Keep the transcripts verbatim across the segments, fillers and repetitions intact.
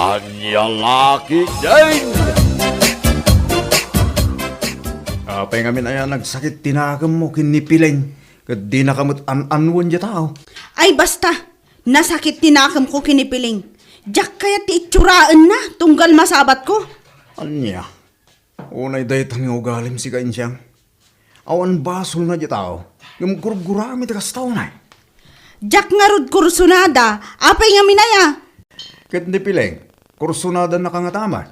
Ania la ketdin? Apay ngamin aya nagsakit ti nakemmo ken ni Pileng, ket dinaka met an-anuen diay tao? Ay, basta! Nasakit ti nakemko ken ni Pileng. Diak kayat ti itsuraenna, tunggal masabatko. Ania? Unay dayta nga ugalim sika, Insiang. Awan basolna diay tao, ngem gurguraem iti kasta unay. Diak ngarud kursunada, apay ngamin aya? Ket ni Pileng, kursunadannaka ngata met.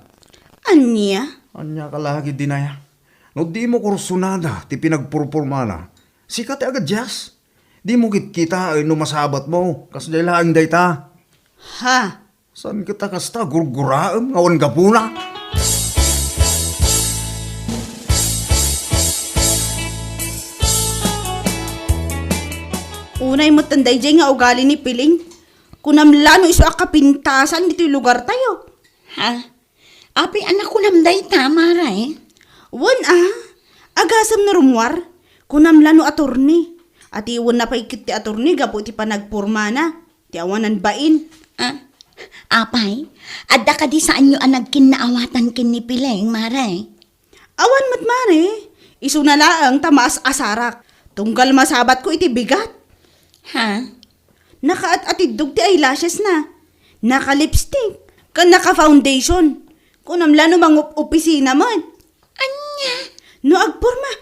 Ania? Ania ka la ketdin aya? No dimo kursunada ti pinagpurpormana, sika ti agadias. Dimo kitkitaen no masabatmo, kasdiay laeng dayta. Ha? Saan ket a kasta gurguraem nga awan gapuna? Unay met daydiay nga ugali ni Pileng. Kunam la no isu a kapintasan ditoy lugartayo. Ha? Apay a nakunam dayta, Mare? Wen a, agasem no rummuar. Kunam la no atorni. Atiwenna pay ket ti atorni gapu iti panagpormana. Ti awanan bain. Ah, apay, adda kadi saanyo a nagkinnaawatan ken ni Pileng, Mare? Awan met, Mare. Isuna laeng ta maas-asarak. Tunggal masabatko iti bigat. Ha? Nakaat-atiddog ti eyelashes na. Naka-lipstick. Ken naka-foundation. Kunam la no mangup-opisina met. Ania? No agporma,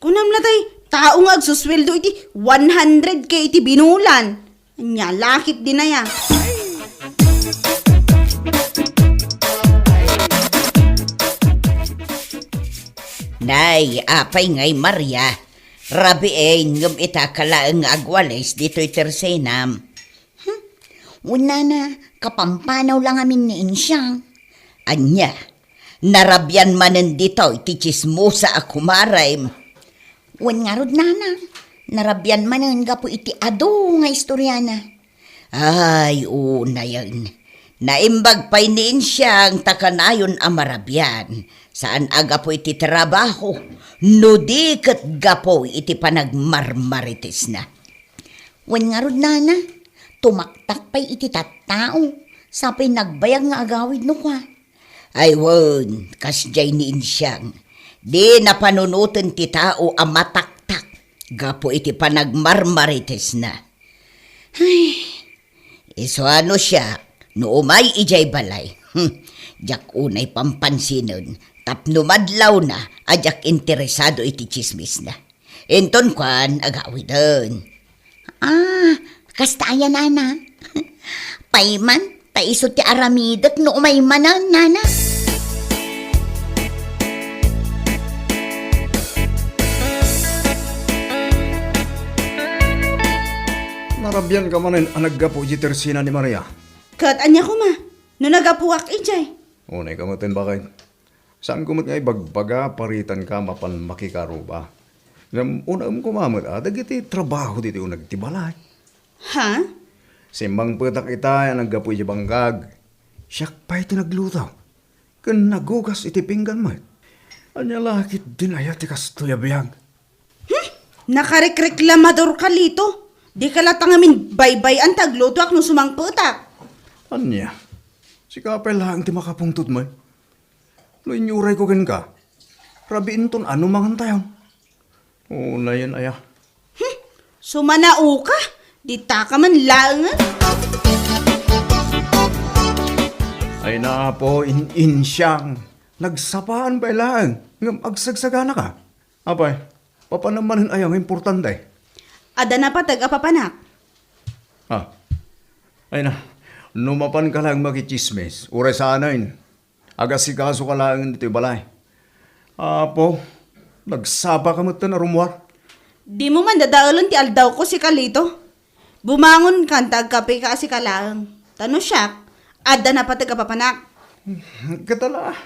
kunam la tay tao nga agsusweldo iti one hundred K iti binulan. Ania la ketdin aya? Nay, apay ngay Maria, rabiin ngem ita ka laeng nga agwalis ditoy tersenam. Hmm? Wen nana, kapampanaw la ngamin ni Insiang. Ania, narabian manen ditoy ti tsismosa a kumarem? Wen ngarud nana, narabian manen gapu iti adu nga istoriana. Ay, unayen. Naimbag pay ni Insiang ta kanayon a marabian. Saan a gapu iti trabaho, no di ket gapu iti panagmarmaritesna. Wen ngarud nana, tumaktak pay iti tattao, sa pay nagbayag nga agawid no kua. Ay wen, kasdiay ni Insiang, di napanunoten ti tao a mataktak gapu iti panagmarmaritesna. Ay, isu a no siak, no umay idiay balay, hmm, diak unay pampansinen, tapno madlawna a diak interesado iti tsismisna. Inton kuan, agawiden. Ah, kasta aya, nana? Payman, ta isu ti aramidek no umay manen, nana. Narabian ka manen a naggapu iti tersena ni Maria? Ket ania koma, no nagapuak idiay? Unay ka metten, baket. Saanko met nga ibagbaga, paritanka mapan makikaruba. Ngem unaem koma met a dagiti trabaho ditoy uneg ti balay. Ha? Simmangpetak ita a naggapu iti bangkag. Siak pay ti nagluto. Ken nagugas iti pinggan met. Ania la ketdin aya ti kastoy a biag? Hmm? Nakarekreklamador ka, Lito. Dika latta ngamin baybay-an ta aglutoak no sumangpetak. Ania? Sika pay laeng ti makapungtot met. No inyurayko kenka, rabiinton a no mangantayon. Unayen aya. Hmm, sumanaoka, ditaka man laengen. Ay, Apo, in-, Insiang, nagsapaan pay laeng, ngem agsagsaganaka. Apay, papanem manen aya nga importante? Adda napateg a papanak. Ah. Ay na, no mapanka laeng makitsismis, uray saanen, agasikasoka laeng ditoy balay. Apo, nagsapaka metten a rummuar. Dimo man dadaelen ti aldawko, sika Lito. Bumangonkan ta agkapeka a sika laeng. Ta no siak, adda napateg a papanak. Ket ala,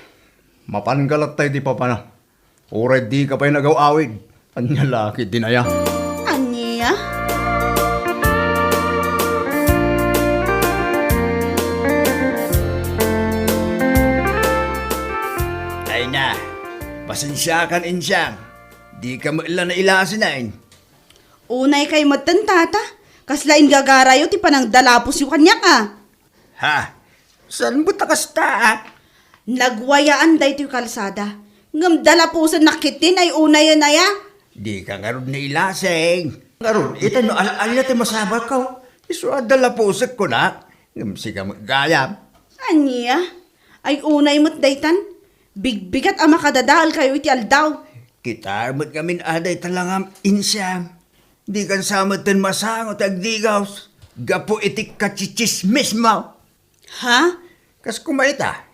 mapanka latta iti papanak. Uray dika pay nagaw-awid. Ania la ketdin aya? Ania? Ay na, pasensiakan, Insiang. Dika met la nailasinen. Unay kay metten, Tata. Kasla inggagarayo ti panangdalapusyo kaniak, a. Ha? Saan met a kasta, a? Nagwayaan daytoy kalsada. Ngem dalapusen nakkitin ay unayen aya? Di ka ngarud nailasing. Ngarud, ita no al-, alya ti masabak ko. Isu a dalapusek ko na. Ngem sika met gayam. Ania? Ay unay met daytan. Bigbigat a makadadael kayo iti aldaw. Kita met ngamin aday talangam insiam. Di kan sa met ten masango ti agdigos. Gapu iti kachichismis mo. Ha? Kas kumaita,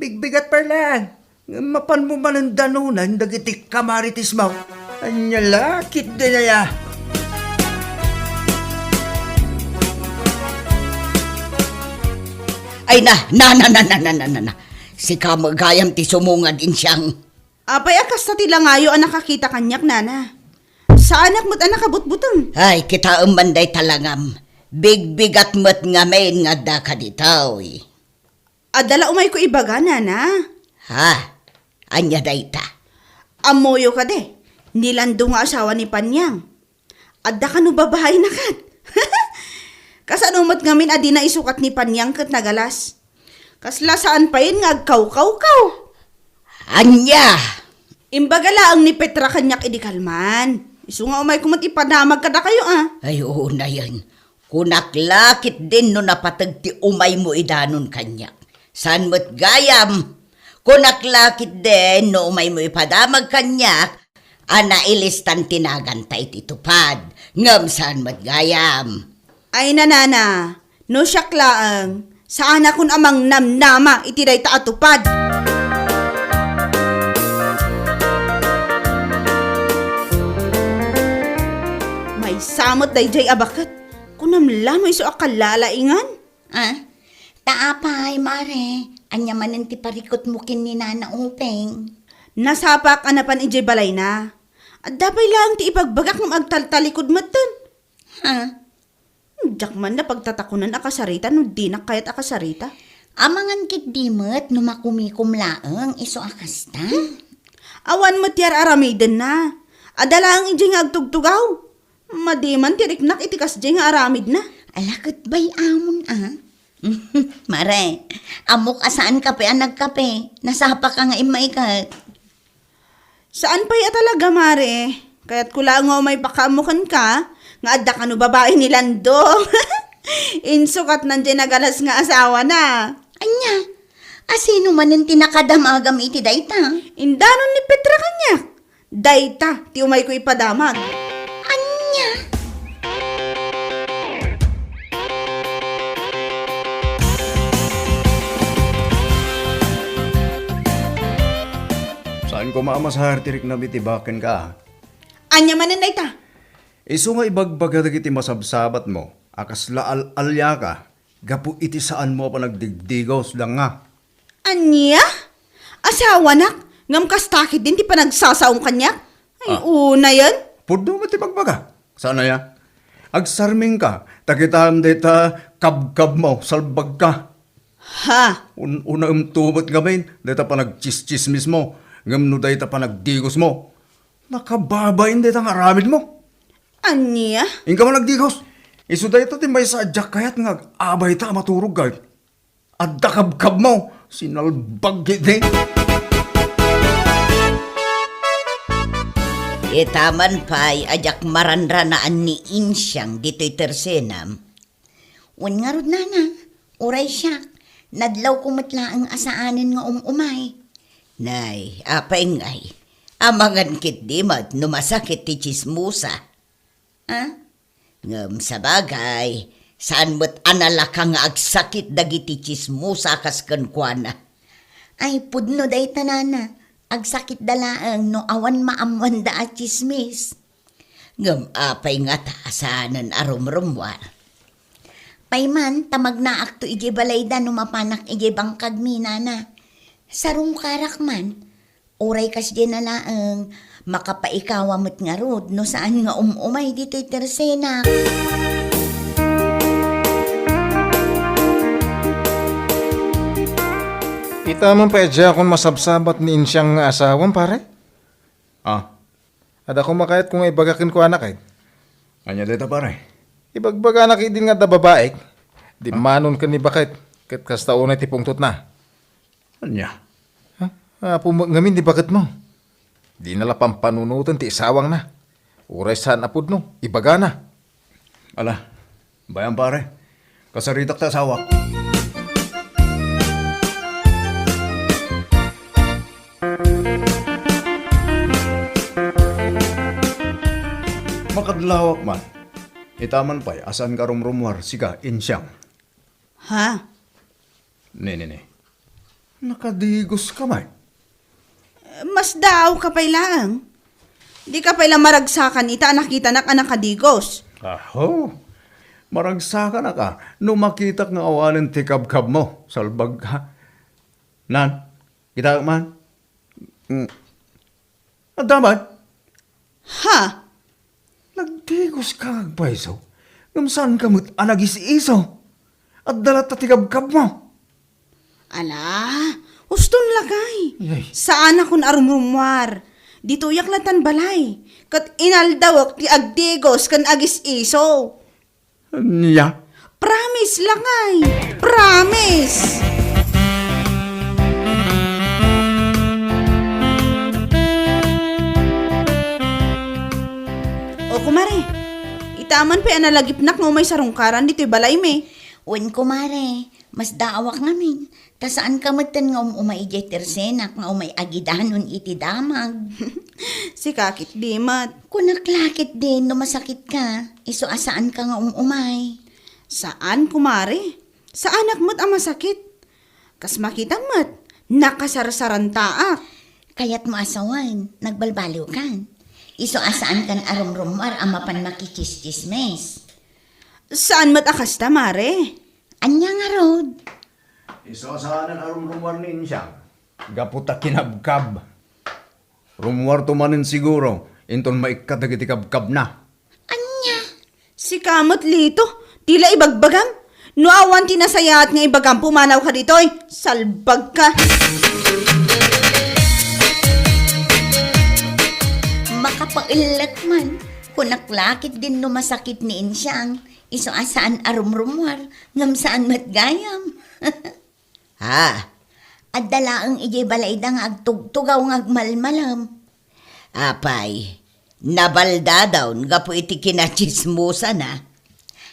bigbigat pay laeng. Ngem mapan mo manen danunan dagiti kamaritis mo. Anya la, kit dinaya. Ay na, na, na, na, na, na, na, na, na. Sika met gayam ti sumungad, Insiang. Apay a kasta ti langayo a nakakita kaniak, nana? Saanak met a nakabutbuteng. Ay, kitaem man dayta langam. Bigbigat met ngamin nga adda kaditoy. Adda la umayko ibaga, nana. Ha? Ania dayta? Ammoyo kadi, ni Lando nga asawa ni Panyang. Adda kano babaina ket? Kasano met ngamin a dina isukat ni Panyang ket nagalas? Kasla saan payen nga agkawkawkaw. Ania? Imbaga laeng ni Petra kaniak idi kalman. Isu nga umayko met ipadamag kadakayo, a. Ay, unayen. Kunak la ketdin no napateg ti umaymo idanon kaniak. Saan met gayam? Kunak la ketdin no umaymo ipadamag kaniak a nailistan ti naganta iti tupad. Ngem saan met gayam? Ay, nanana, no siak laeng, saanakon a mangnamnama iti dayta a tupad. Maysa met daydiay a baket. Kunam la no isu a kallalaingan? Ah, ta apay, Mare, ania manen ti parikutmo ken ni Nana Upeng? Nasapak a napan idiay balayna. Adda pay laeng ti ibagbagak ngem agtaltalikod metten. Ha? Diak man napagtatakunan a kasarita no dinak kayat a kasarita. Amangan ketdi met no makumikom laeng isu a kasta? Awan met ti ar-aramidenna. Adda laeng idiay nga agtugtugaw. Madi man ti riknak iti kasdiay nga aramidna. Ala ket bay-amon a. Mare, ammok a saanka pay a nagkape. Nasapaka nga immay ket. Saan pay a talaga, Mare. Kayatko laeng nga umay pakaammo kenka nga adda kano babai ni Lando. Insukatnan diay nagalas nga asawana. Ania? A sino manen ti nakadamagam iti dayta? Indanon ni Petra kaniak. Dayta ti umayko ipadamag. Ania? Saan koma a masahar ti riknam iti bakenka. Ania manen dayta? Isu nga ibagbaga dagiti masabsabatmo a kasla al-aliaka gapu iti saanmo a panagdigdigos, danga. Ania? Asawanak? Ngem kasta ketdin ti panagsasaom kaniak? Ay, ah, unayen? Pudno met ti bagbaga. Saan aya? Agsarmingka, ta kitaem dayta kabkabmo, salbagka. Ha? Un-, unaem to met ngamin, dayta panagtsistsismismo, ngem no dayta panagdigosmo, nakababain dayta nga aramidmo. Ania? Inka man agdigos. Isu dayta ti maysa a diak kayat nga ag-abayta a maturog ket adda kabkabmo. Sinalbag iti. Ita man pay a diak maranranaan ni Insiang ditoy tersenam. Wen ngarud, nana, uray siak, nadlawko met laeng a saanen nga um-umay. Nay, apay ngay, amangan ketdi met no masakit ti tsismosa. Ah? Ngem sabagay, saan met a nalaka nga agsakit dagiti tsismosa kas kenkuana. Ay, pudno dayta, nana, agsakitda laeng no awan maammoanda a tsismis. Ngem apay ngata a saanen a rumrummuar? Pay man, ta magnaakto idiay balayda no mapanak idiay bangkagmi, nana. Sarungkarak man, uray kasdiay na laeng, makapaikawa met ngarud no saan nga um-umay ditoy tersenak. Ita man pay a diakon masabsabat ni Insiang nga asawam, pare? Ah. Adda koma kayatko nga ibaga kenkuana ket. Ania dayta, pare? Ibagbagana ketdin nga adda babaik. Di manon ken ni baket. Ket kasta unay ti pungtotna. Ania? Ha? Apo met ngamin ti baketmo. Dina la pampanunoten ti isawangna. Uray saan a pudno, ibagana. Ala, bayan pare. Kasaritak ti asawak. Makadlawak man. Itaman pay a saanka rumrumuar, sika, Insiang. Ha? Ne, ne, ne. Nakadigoska met. Masdaawka pay laeng. Dika pay la maragsakan ita a nakitanak a nakadigos. Aho. Maragsakanak a no makitak nga awanen ti kabkabmo. Salbagka. Nan, kitaek man. Mm. Adda met? Ha? Nagdigoska nga agpayso, ngem saanka met a nagis-iso. Adda latta ti kabkabmo. Ala, uston lakay. Yay. Saanakon a rumrumuar. Ditoyak lattan balay. Ket inaldawek ti agdigos ken agis-iso. Ania? Promise lakay. Promise. O, kumare, itaman pay a nalagipnak nga umay sarungkaran ditoy balaymi. Wen, kumare, masdaawak ngamin. Ta saanka metten nga um-umay idiay tersenak nga umay agidanon iti damag. Sika ketdi met. Kunak la ketdin no masakitka, isu a saanka nga um-umay. Saan, kumare. Saanak met a masakit. Kas makitam met, nakasarsarantaak. Kayatmo a sawen, nagbalbaliwkan. Isu a saankan a rumrumuar a mapan makichischismis. Saan met a kasta, mare. Ania ngarud? Isu a saanen a rumrumuar ni Insiang. Gapu ta kinabkab. Rummuarto manen siguro, inton maikkat dagiti kabkabna. Ania? Sika met, Lito, ti la ibagbagam? No awan ti nasayaat nga ibagam, pumanawka ditoy. Salbagka. Makapaellek man. Kunak la ketdin no masakit ni Insiang. Isu a saan a rumrumuar, ngem saan met gayam. Ha? Adda laeng idiay balayda nga agtugtugaw nga agmalmalem. Apay, nabaldadawn gapu iti kinachismosana?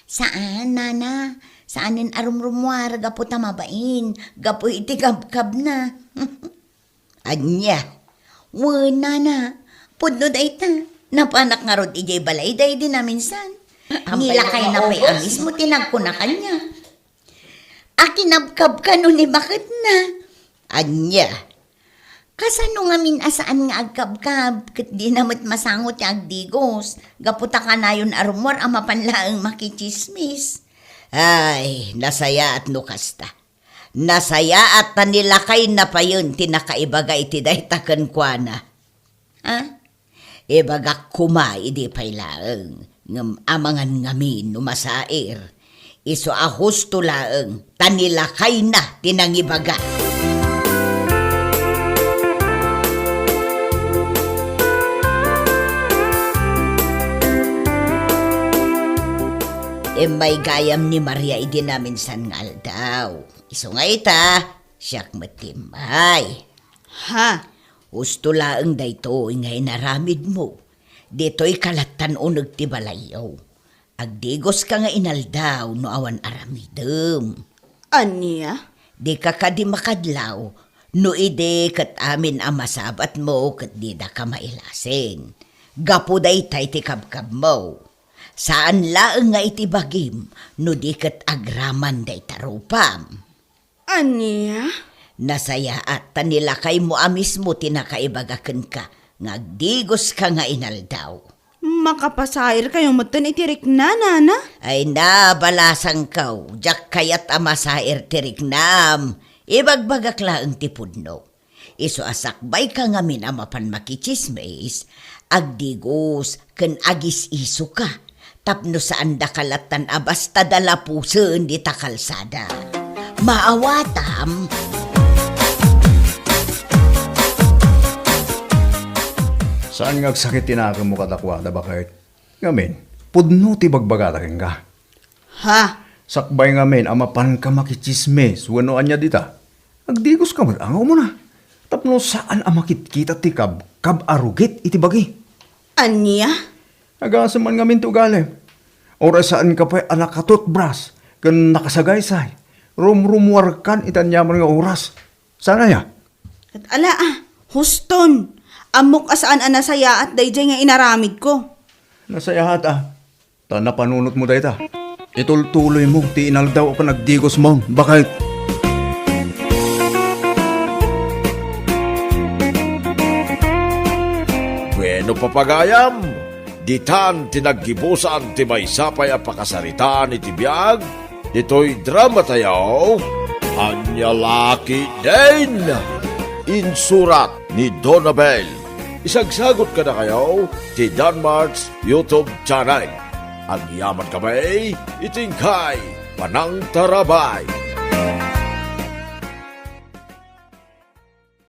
Saan, nana. Saanen a rumrumuar gapu ta mabain, gapu iti kabkabna. Ania? Wen, nana. Pudno dayta. Napanak ngarud idiay balayda idi naminsan. Nilakayna pay a mismo ti nagkuna kaniak a kinabkab kano ni baketna. Ania? Kasano ngamin a saan nga agkabkab ket dina met masango ti agdigos gapu ta kanayon a rummuar a mapan laeng makichismis? Ay, nasayaat no kasta. Nasayaat ta ni lakayna payen ti nakaibaga iti dayta kenkuana. Ha? Ibagak koma idi pay laeng, ngem amangan ngamin no masair. Isu a husto laeng, ta ni lakayna ti nangibaga. Immay gayam ni Maria idi naminsan nga aldaw. Isu nga ita, siak met ti immay. Ha? Husto laeng daytoy nga inaramidmo. Ditoy ka lattan uneg ti balayyo. Agdigoska nga inaldaw no awan aramidem. Ania? Dika kadi makadlaw no idi ket amin a masabatmo ket didaka mailasin. Gapu daytay ti kabkabmo. Saan laeng nga iti bagim no di ket agraman dayta rupam. Ania? Nasayaat ta ni lakaymo a mismo ti nakaibaga kenka nga agdigoska nga inaldaw. Makapasairkayo metten iti rikna, nana? Ay na, balasangko, diak kayat a masair ti riknam. Ibagbagak laeng ti pudno. Isu a sakbayka ngamin a mapan makichismis, agdigos ken agis-isoka, tapno saandaka lattan a basta dalapusen dita kalsada. Maawatam? Saan nga agsakit ti nakemmo kadakuada, baket? Ngamin, pudno ti bagbagata kenka. Ha? Sakbay ngamin a mapanka makitsismis wenno ania dita, agdigoska met nga umuna. Tapno saan a makitkita ti kabkab a rugit iti bagi. Ania? Agasem man ngamin ti ugalim. Uray saanka pay a nakatutbras ken nakasagaysay, rumrumuarkan iti aniaman nga oras. Saan aya? Ket ala, a, huston. Ammok a saan a nasayaat daydiay nga inaramidko. Nasayaat, a. Ta napanunotmo dayta. Itultuloymo ti inaldaw a panagdigosmo, baket. Bueno, papagayam, ditan ti naggibusan ti maysa pay a pakasaritaan iti biag ditoy dramatayo, Ania La Ketdin. Insurat ni Donabel. Isagsagut kadakayo ti Danmark's YouTube channel. Agyamankami iti inkay panangtarabay.